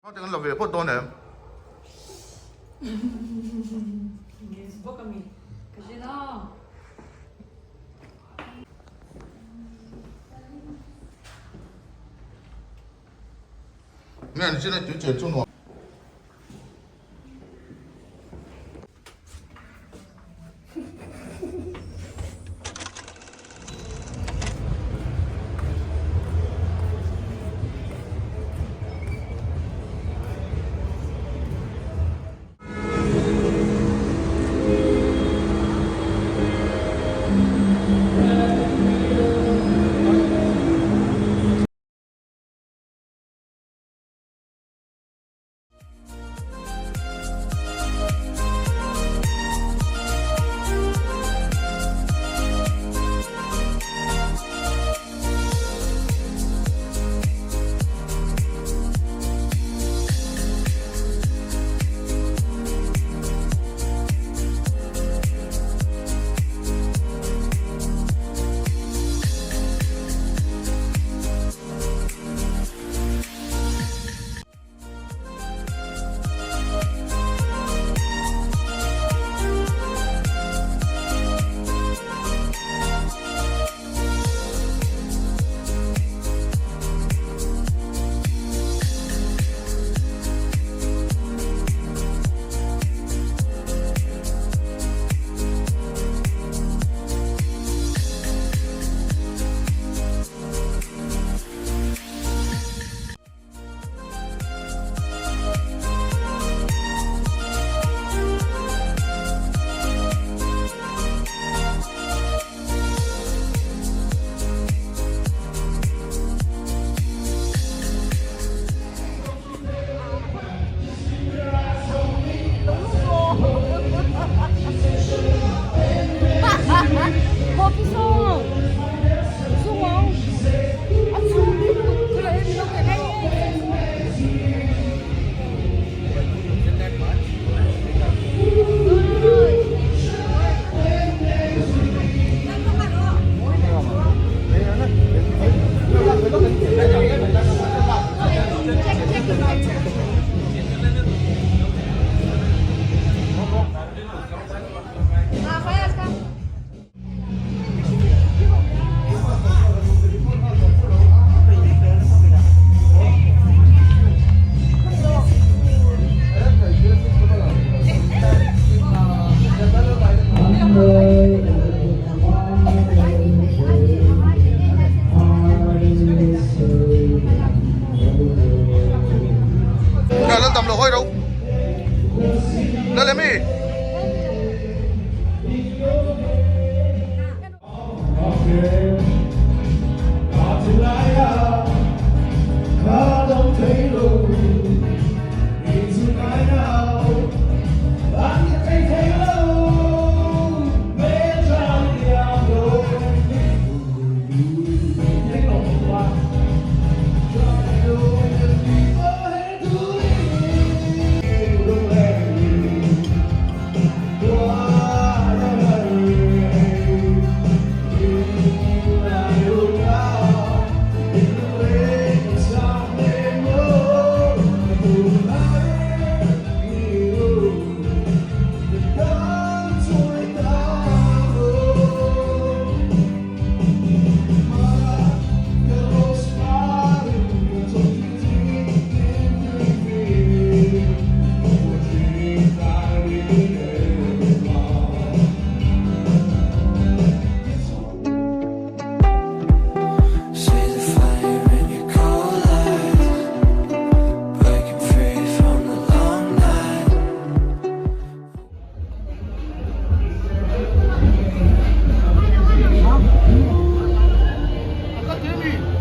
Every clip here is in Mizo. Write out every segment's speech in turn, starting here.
Te kan la ve phawt dawn em? Nge an chin a tui chen chu nuam.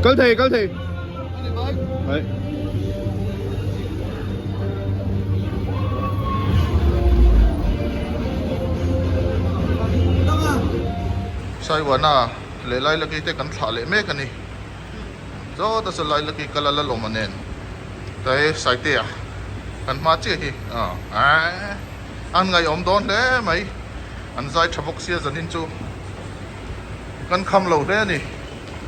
Kal thei kal thei Đấy. Saiwana leh Lailaki te kan thlah leh mek a ni. Zawt a sa Lailaki kal a la lawm a nen. Tlai Saitea kan hma chiah hi aaa an ngaihawm dawn hle mai. An zai tha bawk sia zanin chu kan kham lo hle a ni.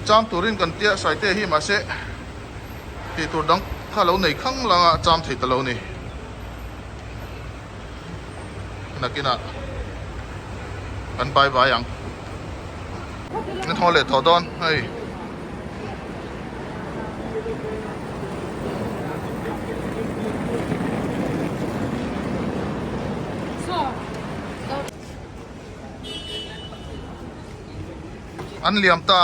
Chang turin kan tia Saitea hi mahse tih tur dang. kha lo nei khang lang a cham thei ta lo ni. Nakinah kan bye bye ang. An haw leh tawh dawn hei. An liam ta.